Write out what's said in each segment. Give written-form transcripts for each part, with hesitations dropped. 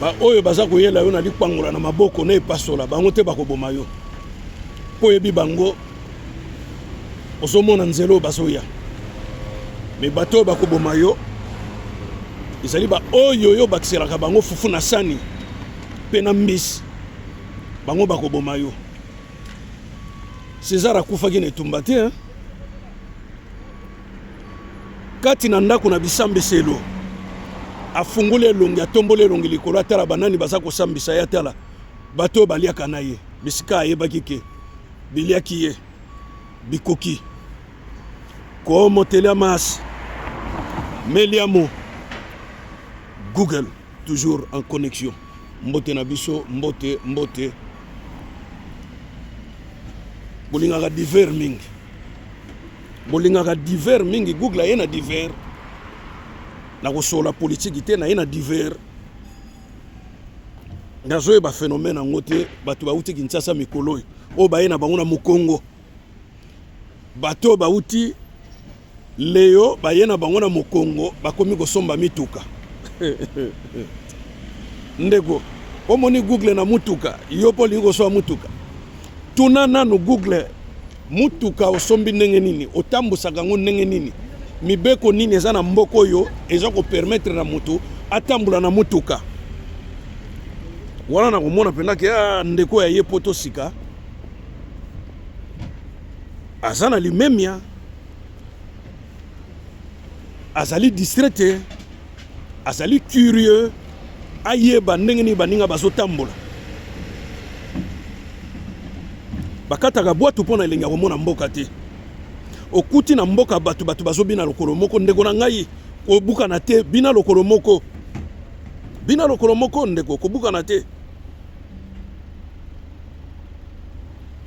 Baoyo baza koyela yo na likwangola na maboko na epasola, bango te bakoboma yo. Mpo oyebi bango, ozomona nzela oyo bazoya. Me bato oyo bakoboma yo ezali baoyo yo obakiselaka bango fufu na sani mpe na mbisi, bango bakoboma yo. César akufaki na etumba te hein? Kati na ndako na bisambiselo, afungoli elongi, atomboli elongi likolo, atala banani baza kosambisa ye, atala bato oyo baliaka na ye, bisika ayebaki ke biliaki ye bikoki komotelia mas meliamo. Google toujours en connexion. Mbote na biso, mbote mbote. Bolingaka divers mingi, bolingaka divers mingi. Google aye na divers, nakosola politiki te, naye na divers. Nazoyeba phénomène yango te. Bato bauti Kinshasa mikolo oyo, oyo baye na bango na mokongo, bato oyo bauti Leo baye na bango na mokongo, bakomi kosomba mituka. Ndeko, omoni Google na mutuka, yo mpo olingi kosomba mutuka, tuna nanu Google, mutuka osombi ndenge nini, otambusaka yango ndenge nini, mibeko nini eza na mboka oyo eza kopermettre na motu atambola na mutuka wana. Nakomona mpenza ke ah, ndeko ya ye poto sika aza na limemia, azali distrait te, azali curieux, ayeba ndenge nini baninga bazotambola. Bakataka bwatu mpo na elengi ya komona mboka te. Okuti na mboka bato, bato bazobina lokolo moko. Ndeko na ngai, kobukana te, bina lokolo moko, bina lokolo moko ndeko, kobukana te.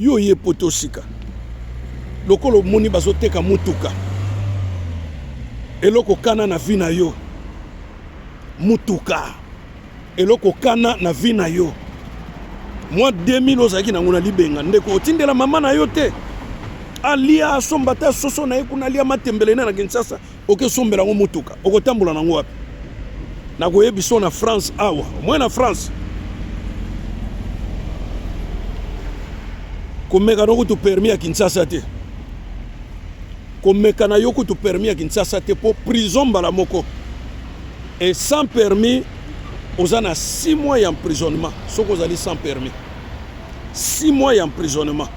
Yo oye poto sika, lokola omoni bazoteka mutuka, eloko kana na vie na yo mutuka, eloko kana na vie na yo mwa 2000 ozalaki nango na libenga, ndeko otindela mama na yo te alia, asomba ata soso na ye kuna, alia matembele na Kinshasa, okesombela yango mutuka, okotambola nango wapi? Nakoyebi so na France awa, omoi na France komeka no kutu permis ya Kinshasa te, komeka na yo kutu permis ya Kinshasa te, po prison mbala moko. Et sans permis oza na 6 mois ya emprisonnement. Soki ozali sans permis, 6 mois ya emprisonnement.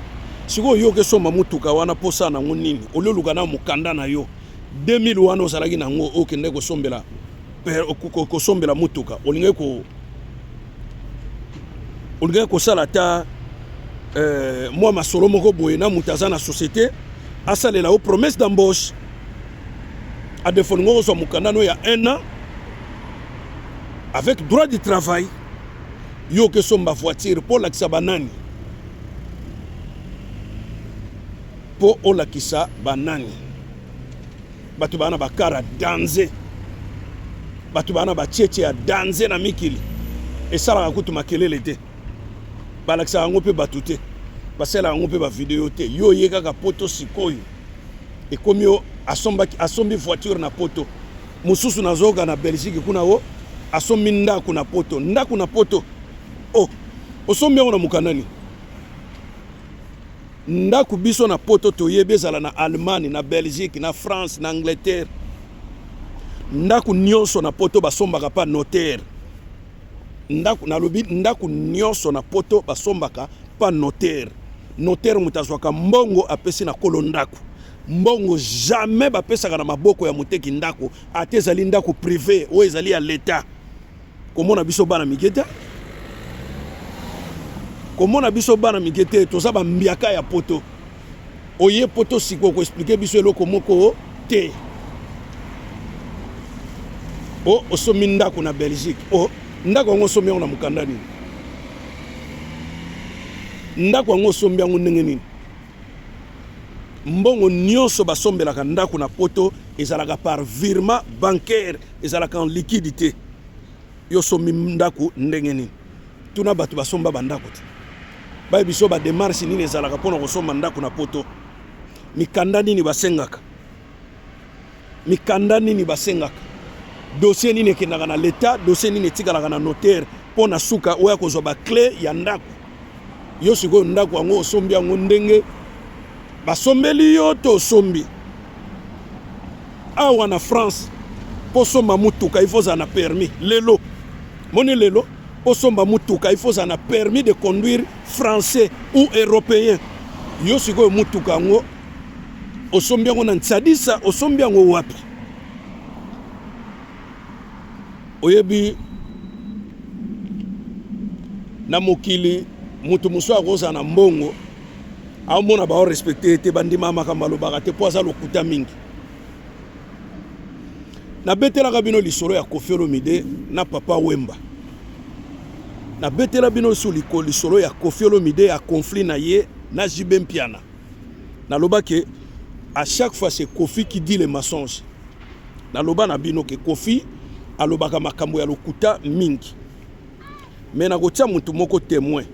Sikoyo yo okesomba mutuka wana, mposa nango nini? Olioluka na mokanda na yo 2000 wana ozalaki nango, okende kosombela kosombela mutuka, olingaki ko olingaki kosala ata mwa masolo moko boye na moto aza na société, asalela yo promesse d'embauche, adefo olingi kozwa mokanda no ya 1 an avec droit du travail. Yo okesomba voiture mpo olakisa banani? Mpo olakisa banani? Bato baa na bakara danze, bato baa na bacheche ya danze na mikili, esalaka kutu makelele te, balakisaka yango mpe bato te, basalaka yango mpe bavideo te. Yo oye kaka poto sikoyo, ekomi yo asombaki, asombi voiture na poto. Mosusu nazoyoka na Belgique kuna, o asombi ndako na poto, ndako na poto. O osombi yango na mokanda nini? Ndako biso na poto toyebi ezala na Allemagne, na Belgique, na France, na Angleterre, ndako nyonso na poto basombaka pa notaire. Ndako nalobi, ndako nyonso na poto basombaka pa notaire. Notaire moto azwaka mbongo, apesi na kolo ndako mbongo. Jamais bapesaka na maboko ya moteki ndako, ata ezali ndako privé oyo ezali ya leta. Komona biso bana mike te, komona biso bana mike te, toza bambiaka ya poto. Oye poto sikoyo, koexpliquer biso eloko moko te. O osombi ndako na Belgique, o ndako yango osombi yango na mokanda nini? Ndako yango osombi yango ndenge nini? Mbongo nyonso basombelaka ndako na poto ezalaka par virement bancaire, ezalaka en liquide te. Yo osombi ndako ndenge nini? Tuna bato basomba bandako te, bayebi biso badémarche nini ezalaka mpona kosomba ndako na poto, mikanda nini basengaka, mikanda nini basengaka, dossier nini ekendaka na leta, dossier nini etikalaka na notaire. mpo na suka oya kozwa ba cle ya ndako. Yo sikoyo ndako yango osombi yango ndenge basombeli yo to osombi? Awa na France mpo osomba motuka il faut ozala na permis lelo. Moni lelo mpo osomba motuka il faut ozala na permis de conduire français ou européen. Yo sikoyo motuka yango osombi yango na Ntsadisa, osombi yango wapi? Oyebi na mokili moto mosusu akozala na mbongo aomona bao respecte ye te, bandima makambo alobaka te mpo aza lokuta mingi. Nabetelaka bino lisolo ya Koffi Olomide na Papa Wemba. Nabetela bino su lisolo ya Koffi Olomide ya conflit na ye na JB Mpiana. Naloba ke à chaque fois c'est Koffi qui dit les mensonges. Naloba na bino ke Koffi alobaka makambo ya lokuta mingi. Mais nakotia mutu moko temoin.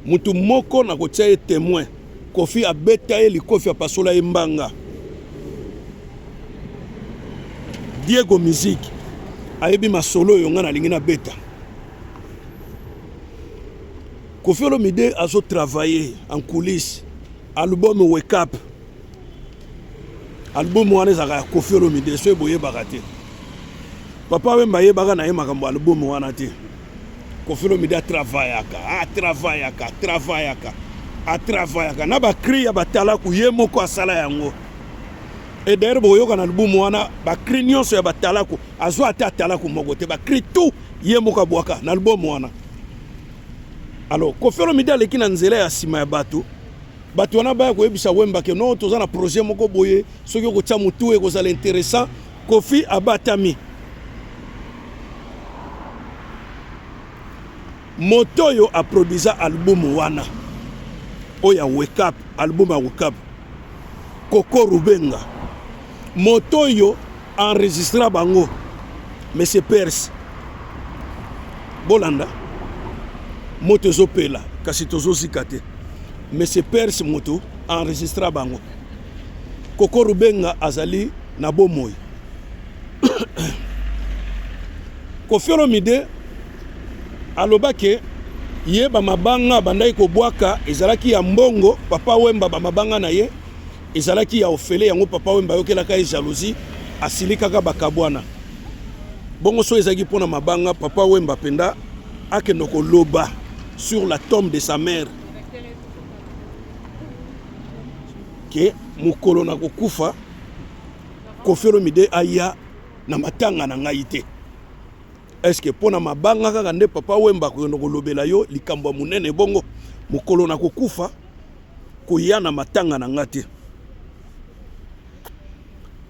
Mutu moko nakotia ye temoin. Koffi abeta ye likofi apasola ye mbanga. Diego Musique ayebi masolo oyo nga nalingi nabeta. Koffi Olomide azo travailler en coulisses album Wake Up. Album wana ezalaka ya Koffi Olomide, soki boyebaka te. Papa Wemba ayebaka na ye makambo album wana te. Koffi Olomide atravayaka, atravayaka, atravayaka, atravayaka na ba cri ya batalaku ye moko asala yango. Et d'ailleurs bokoyoka na album wana ba cri nyonso ya batalaku, azwa ata atalaku moko te, ba cri tout ye moko abwaka na album wana. Alors Koffi Olomide aleki na nzela ya nsima ya bato, bato wana baya koyebisa Wemba ke non, toza na projet moko boye, soki okotia motu ekozala interessant. Koffi abatami. Moto oyo aproduisa album wana oyo ya Wake Up, album ya Wake Up, Koko Rubenga, moto oyo enregistra bango Monsieur Perse. Bolanda, moto ezopela kasi tozozika te. Monsieur Perse moto enregistra bango. Koko Rubenga azali na bomoi. Koffi Olomide aloba ke ye ba mabanga abandaki kobwaka ezalaki ya mbongo Papa Wemba, ba mabanga na ye ezalaki ya ofele, yango Papa Wemba ayokelaka ye jalousie, asilikaka bakabwana. Bongo so ezalaki mpona mabanga, Papa Wemba mpenza akende koloba sur la tombe de sa mère ke mokolo na kokufa Koffi Olomide aya na matanga na ngai te. Est-ce que mpo na mabanga kaka nde Papa Wemba akokende kolobela yo likambo ya monene bongo mokolo na kokufa koya na matanga na ngai te?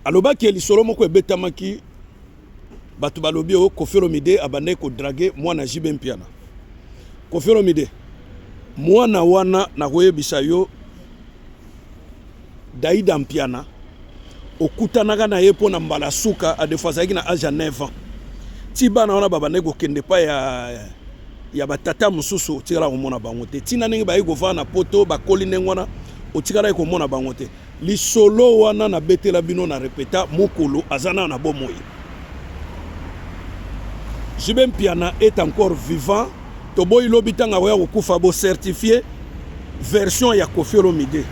Alobaki lisolo moko ebetamaki, bato balobi oyo Koffi Olomide abandaki kodrague mwana JB Mpiana. Koffi Olomide mwana wana nakoyebisa yo Daida Mpiana okutanaka na ye mpo na mbala suka adefo azalaki na age ya 9 ans ti bana wana babandaki kokende epai ya, ya batata mosusu otikala komona bango te ntina ndenge bayaki kovanda na poto bakoli ndenge wana otikalaki komona bango te lisolo wana nabetela bino na repeta mokolo aza nano na bomoi JB Mpiana est encore vivant toboyi lobi ntango akoya kokufa bo certifier version ya Koffi Olomide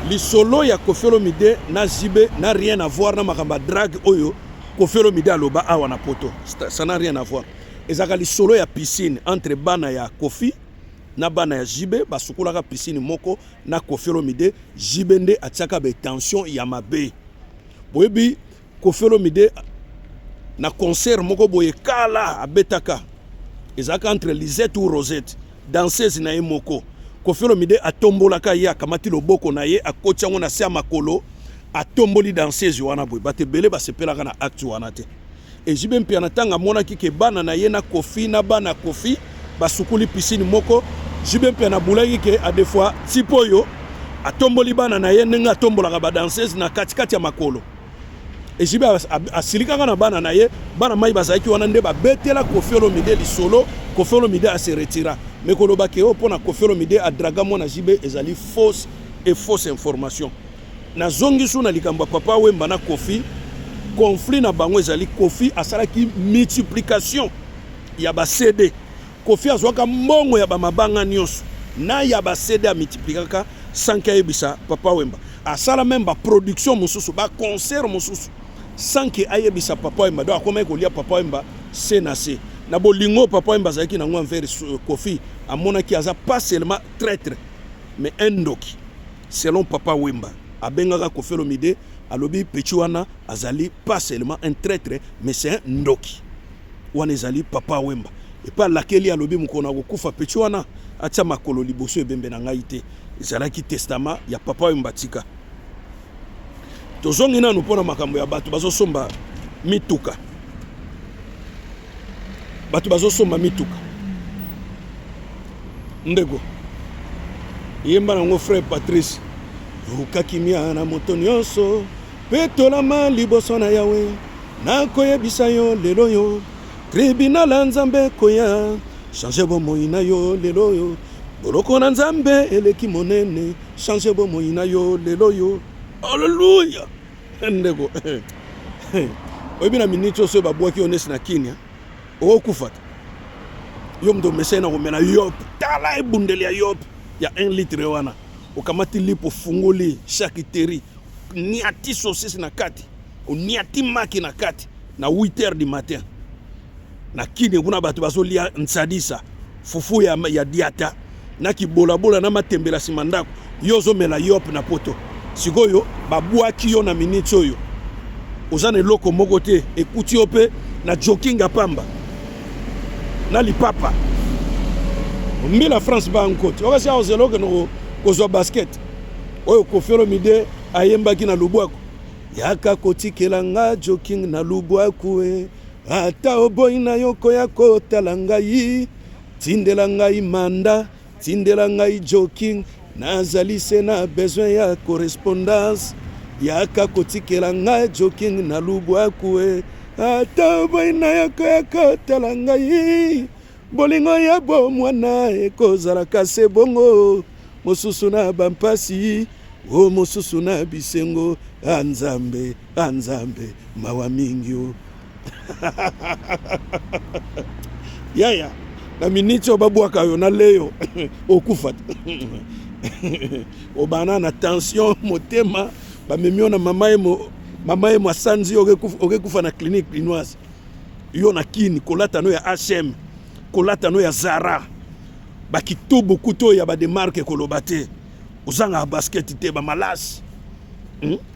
lisolo ya Koffi Olomide na JB n'a rien à voir na makambo ya drague oyo Koffi Olomide aloba awa na poto, ça n'a rien à voir. Ezalaka lisolo ya piscine entre bana ya Koffi na bana ya JB, basukolaka piscine moko na Koffi Olomide. JB nde atiaka ba tension ya mabe. Boyebi Koffi Olomide na concert moko boye kala abetaka, ezalaka entre Lisette ou Rosette, danseuse na ye moko. Koffi Olomide atombolaka ye, akamati loboko na ye akoti yango na se ya makolo, atomboli danseuse wana boye. Bato ebele basepelaka na acte wana te. Et JB Mpiana ntango amonaki ke bana na ye na Koffi na bana Koffi basukuli piscine moko, JB Mpiana abulaki ke a des fois type oyo atomboli bana na ye ndenge atombolaka ba danseuse na katikati ya makolo. Et JB asilikaka na bana na ye, bana mai bazalaki wana nde babetela Koffi Olomide lisolo, Koffi Olomide a se retira. Mais koloba ke oyo mpona Koffi Olomide adraga mwana JB ezali fausse et fausse information. Nazongi su na likambo ya Papa Wemba na Koffi. Conflit na bango ezali Koffi asalaki multiplication ya ba CD. Koffi azwaka mbongo ya ba mabanga nyonso na ya ba CD a multiplikaka sans que ayebisa Papa Wemba. Asala meme ba production mosusu, ba concert mosusu sans que ayebisa Papa Wemba. Donc akomaki kolia Papa Wemba se na se. Na bolingo Papa Wemba azalaki nango envers Koffi, amonaki aza pas seulement traitre mais un ndoki. Selon Papa Wemba, abengaka Koffi Olomide, alobi petit wana azali pas seulement un traitre mais c'est un ndoki. Wana ezali Papa Wemba. Epa alakeli alobi mokolo na kokufa petit wana atia makolo liboso ebembe na ngai te. Ezalaki testament ya Papa Wemba tika. Tozongi nanu mpona makambo ya bato bazosomba mituka. Bato bazosomba mituka. Ndeko, yemba nango frère Patrice. Luka kimia na moto nyonso, petolama liboso na Yawe. Nakoyebisa yo lelo yo, tribunal ya Nzambe ekoya. Change bomoi na yo lelo yo, boloko na Nzambe eleki monene. Change bomoi na yo lelo yo. Alléluia. Ndeko, oyebi na minute oyo babwaki yo nesi na Kenya, okokufa te. Yo moto omesani na komela yop, tala ebundeli ya yop ya 1 litre wana, okamati lipo, ofungoli charcuterie, niati saucisse na kati, oniati maki na kati na 8 heures du matin na Kini kuna bato bazolia nsadisa fufu ya diata na kibolabola na matembela nsima ndako, yo ozomela yop na poto. Sikoyo babwaki yo na minute oyo oza na eloko moko te, ekuti yo mpe na joking ya pamba na lipapa mbila France bankoti okasi akozela okende kozwa basket oyo Koffi Olomide ayembaki na lubwaku, yaka kotikela nga joking na lubwaku e, ata oboyi na yo koya kotala ngai, tindela ngai manda, tindela ngai joking, nazali se na besoin ya correspondance, yaka kotikela ngai joking na lubwaku e, ata oboyi na yo koya kotala ngai, bolingo ya bomwana ekozalaka se bongo, mosusu na bampasi o mosusu na bisengo, a Nzambe, a Nzambe, mawa mingi o. Yaya, na miniti oyo babwaka yo na leyo okufa te. Obana na tension motema, bamemi yo na mama yemo, mama yemo asanzi yo, okekufa na clinique linoise. Yo na Kini kolata no ya H&M, kolata no ya Zara, bakitubu kutu oyo ya ba demarque koloba te, ozangaka basket te, ba malasi.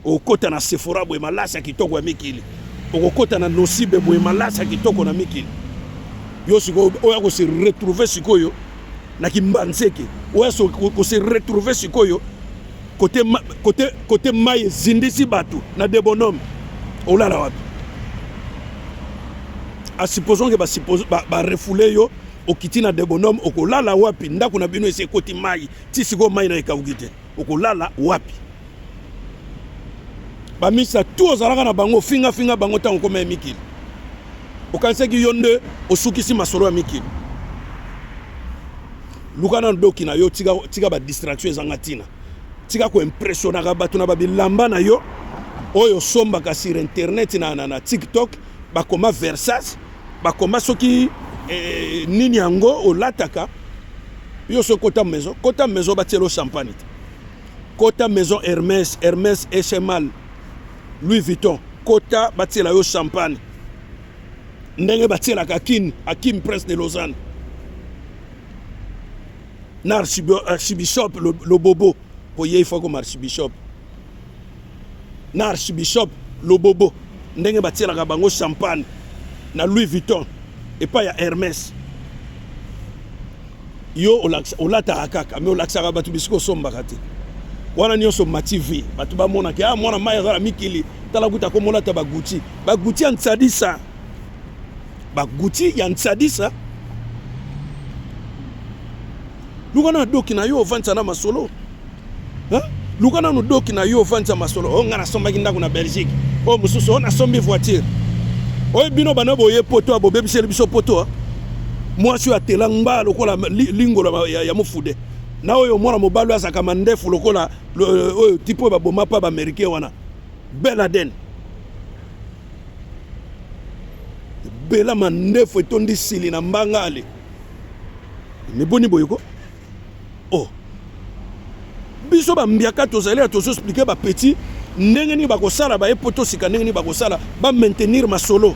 Okota na Sephora boye malasi ya kitoko ya mikili, okokota na Nocibe boye malasi ya kitoko na mikili. Yo sikoyo oyo ako se retrouver sikoyo na Kimbanseke, oyo ko se retrouver sikoyo kote mai ezindisi bato na Debonhomme, olala wapi? A supposons que ba refoule yo, okiti na Debonhomme, okolala wapi? Ndako na bino esi ekoti mai, ti sikoyo mai na ekauki te, okolala wapi? Bamisa tu ozalaka na bango, finga finga bango ntango okoma ya mikili, okanisaki yo nde osukisi masolo ya mikili. Luka nanu doki na yo, tika, tika ba distraction ezanga ntina, tika koimpressionaka bato na babilamba na yo oyo osombaka sur internet na TikTok, bakoma Versace, bakoma soki nini yango olataka yo. Soki kota maison, kota maison batielo champagne te, kota maison Hermès, Hermès HML, Louis Vuitton, kota batiela yo champagne ndenge batielaka Akim Prince de Lausanne na archibishop Lobobo, po ye ifo akoma archibishop, na archibishop Lobobo ndenge batielaka bango champagne na Louis Vuitton epai ya Hermès. Yo olataka kaka, me olakisaka bato bisika osombaka te. Wana nyonso mati vie, bato bamonaka ah, mwana mai aza na mikili, tala kuta komolata baguti, baguti ya ntsadisa, baguti ya ntsadisa. Luka na doki na yo ovandisa na masolo, luka nanu doki na yo ovandisa masolo. Oyo nga nasombaki ndako na Belgique, oyo mosusu oyo nasombi voiture, oyo bino bana boye poto bobebiseli biso poto. Mwasi oyo atela ngba lokola lingola ya mofude, na oyo mwana mobali oyo azalaka mandefu lokola oyo tipo oyo baboma pa baaméricain wana Ben Laden. Obela mandefu etondi sili na mbanga ale. Mais boni boye ko? Oh. Biso ba mbiaka tozali ya tozo expliquer ba petit ndenge nini bakosala baye poto sika ndenge nini bakosala ba maintenir masolo.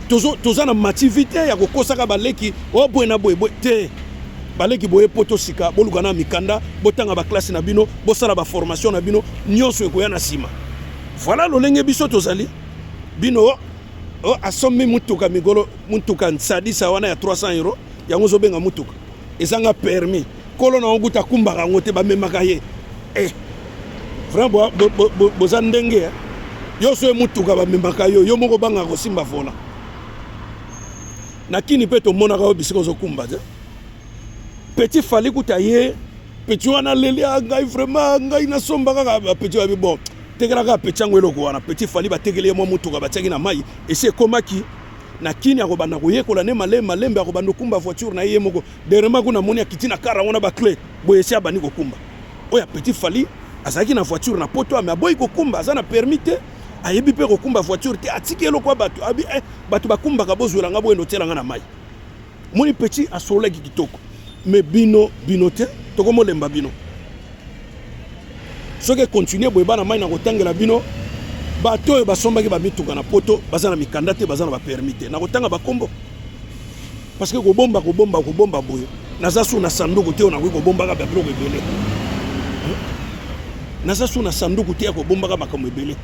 Tozo toza na mativité ya kokosaka baleki o oh, boye na boye boye te. Baleki boye poto sika boluka na mikanda botanga ba classe na bino bosala ba formation na bino nyonso ekoya na nsima. Voilà lolenge biso tozali bino oh, oh, asombi mutuka mikolo mutuka nsadisa wana ya 300 euro yango ozobenga mutuka ezanga permis kolo na yango kuta akumbaka yango te bamemaka ye eh. Vraiment boza bo, bo, bo, ndenge eh. Yo soki mutuka bamemaka yo yo moko obangaka kosimba volant na kini mpe tomonaka yo bisika ozokumba te petit fali kuta ye petit wana aleli ah, ngai vraiment ngai nasomba kaka petit babi bon tekela kaka petit yango eloko wana petit fali batekeli ye mwa motuka batiaki na mai esi ekomaki na kini akobanda koyekola ne malembe malembe akobanda kokumba voiture na ye ye moko derema kuna amoni akiti na kara wana baclé boye esi abandi kokumba oyo ya petit fali azalaki na voiture na poto ame aboyi kokumba aza na permis te ayebi mpe kokumba voiture te atiki eloko ya bato abi eh, bato bakumbaka bozwela nga boyendo otiela nga na mai moni petit asololaki kitoko me bino bino te tokomolemba bino soki ekontinue boye bana mai na kotangela bino bato oyo basombaki bamituka na poto baza na mikanda te baza na bapermis te nakotanga bakombo parce que kobomba kobomba kobomba boye naza su na sanduku te oyo nakoki kobombaka babiloko ebele naza su na sanduku te ya kobombaka makambo ebele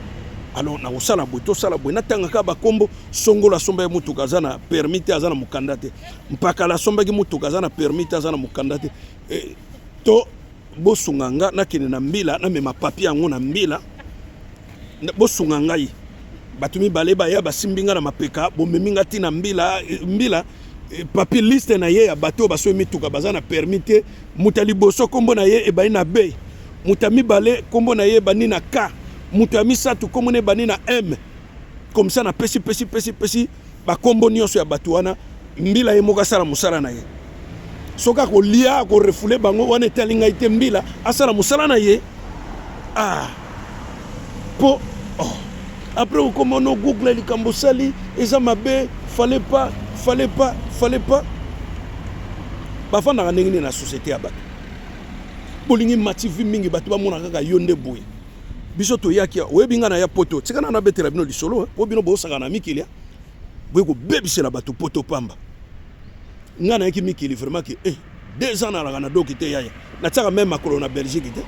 alors nakosala boye tosala boye natanga kaka bakombo Songolo asombaki motuka aza na permis te aza na mokanda te. Mpakala asombaki motuka aza na permis te aza na mokanda te. E, to bosunga nga nakende na mbila namema papier yango na mbila bosunga ngai bato mibale baya basimbi nga na mapeka bomemi nga ti na mbila e, mbila e, papier liste na ye ya bato oyo basomi mituka baza na permis te moto ya liboso nkombo na ye ebandi na b moto ya mibale nkombo na ye ebandi na k moto ya misato nkombo na ye ebandi na m comme ça napesi pesi pesi pesi bakombo nyonso ya bato wana mbila ye moko asala mosala na ye soki akolia akorefule bango wana etali ngai te mbila asala mosala na ye ah po oh. après okomona google likambo osali eza mabe fallait pas fallait pas fallait pas bafandaka ndenge nini na société ya bato bolingi mativi mingi bato bamona kaka yo nde boye biso toyaki oyebi ngai naya poto tika na nabetela bino lisolo mpo bino bosaka na mikili boye kobebisela bato poto pamba ngai nayaki mikili vraiment ke eh, 2 ans nalaka na doki te yaya natiaka meme makolo na belgique te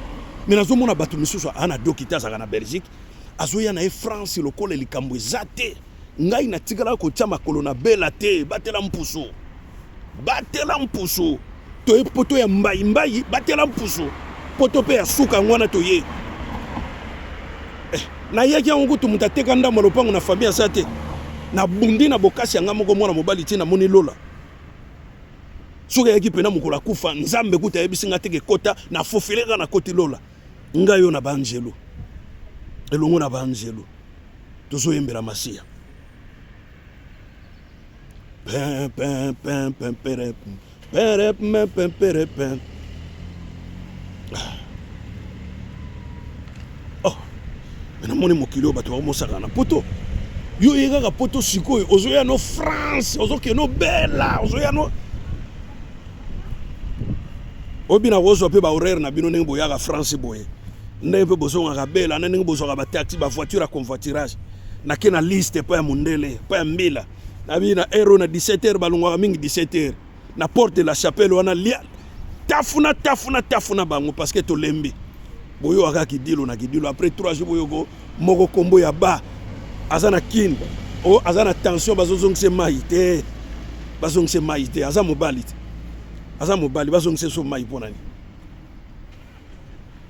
me nazomona bato misusu aa na doki te azalaka na belgique azoya na ye france lokola likambo eza te ngai natikalaka kotia makolo na bela te batela mpusu Batela mpusu toye poto ya mbai mbai batela mpusu poto mpe ya suka yango wana toye eh, nayaki yango kutu moto ateka ndambo ya lopango na famille aza te nabundi na bokasi ya ngai moko mwana mobali ti namoni lola soki ayaki mpena mokolo akufa nzambe kutu ayebisi ngai teke kota na fofile kaka nakoti lola ngai yo na baanzelu elongo na baanzelu tozoyembela masiya Oh, namoni mokili oyo bato bakomosaka na poto yo oye kaka poto sikoyo ozoya no france ozokende no bela ozoya no obina kozwa mpe bahoraire na bino ndenge boyaka france boye ndenge mpe bozongaka bela na ndenge bozwaka bataxi bavoiture ya convoiturage nake na liste epai ya mondele epai ya mbila nabi na heure na 17 heures balongwaka mingi 17 heures na porte de la chapelle wana lia tafuna tafuna tafuna bango parce que tolembi boyokaka kidilo na kidilo après 3 jours boyoko moko kombo ya ba aza na kin o oh, aza na tension bazozongisa mai te bazongisa mai te aza mobali te aza mobali bazongisa so mai mpo na nini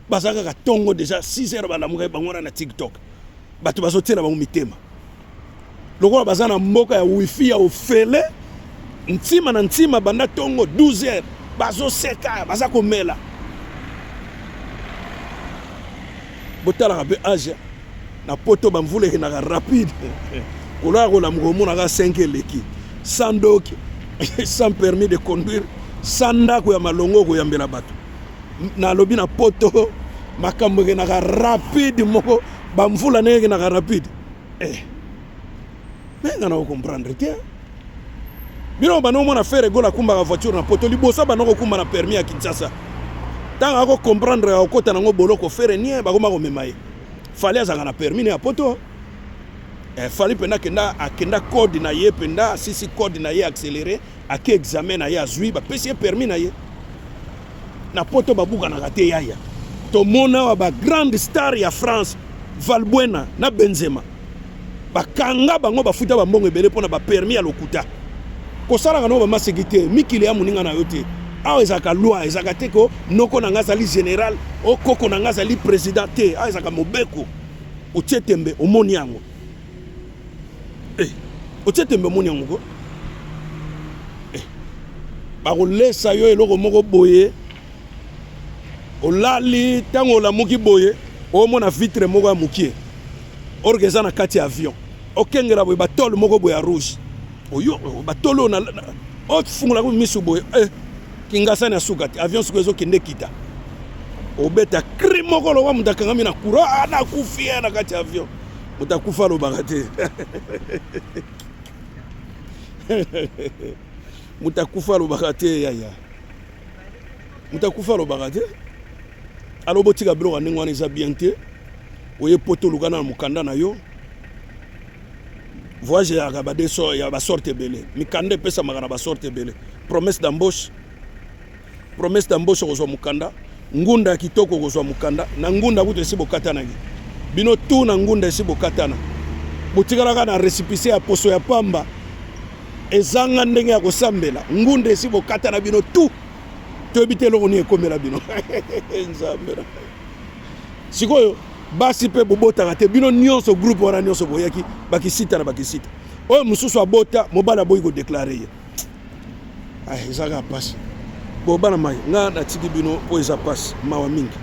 baza kaka tongo deja 6 heures balamuka bango wana na tiktok bato bazotiela bango mitema lokola baza na mboka ya wifi ya ofele ntima na ntima banda tongo 12 heures bazoseka baza komela botalaka mpe age na poto bamvula ekendaka rapide kolaka kolamuka omonaka 5 eleki sans doki sans permis de conduire sans ndako ya malongo okoyambela bato nalobi na poto makambo ekendaka rapide moko bamvula ndenge ekendaka rapide eh. Me nga na comprendre te. Bino banda omona Ferre Gola akumbaka voiture na poto liboso abanda kokumba na permis ya Kinshasa. Ntango ako comprendre akokota nango boloko Ferre nie bakoma komema ye. Fally azalaka na permis ne ya poto. Eh, Fally mpenza akenda akenda code na ye mpenza asisi code na ye accéléré ake examen na ye azwi bapesi ye permis na ye. Na poto babukanaka te yaya. Tomona awa ba grande star ya France Valbuena na Benzema bakanga bango bafuta bambongo ebele mpo na bapermis ya lokuta. Kosalaka nao bamaseki te, mikili ya moninga na yo te. Awa ezalaka loi, ezalaka te ko noko na nga azali general, o koko na nga azali president te. Awa ezalaka mobeko. Otie tembe omoni yango. Eh, otie tembe omoni yango ko? Eh, bakolesa yo eloko moko boye olali ntango olamuki boye omona vitre moko ya mokie orge eza na kati ya avion okengela boye batole moko boye ya rouge oyo batole oyo ofungolaka miso boye eh, kingasani ya suka te avion sikoyo ezokende kita obeta cri moko lokola moto akangami na courant ah, nakufi eh, na kati ya avion moto akufa alobaka te moto akufa alobaka te yaya moto akufa alobaka te alo botika biloko ya ndenge wana eza bien te oye poto oluka na mokanda na yo voyage eyaka badeso ya basorte ebele mikanda epesamaka na basorte ebele promesse d'embauche promesse d'embauche okozwa mokanda ngunda ya kitoko okozwa mokanda na ngunda kutu esi bokatanaki bino tu na ngunda esi bokatana botikalaka na récépissé ya poso ya pamba ezanga ndenge ya kosambela ngunda esi bokatana bino tu toyebi te eloko nini ekomela bino nzambe na sikoyo basi mpe bobotaka te bino nyonso groupe wana nyonso boyaki bakisita na bakisita oyo mosusu abota mobali aboyi kodeklare ye eza kaka mpasi bo bana mai nga natiki bino mpo eza mpasi mawa mingi.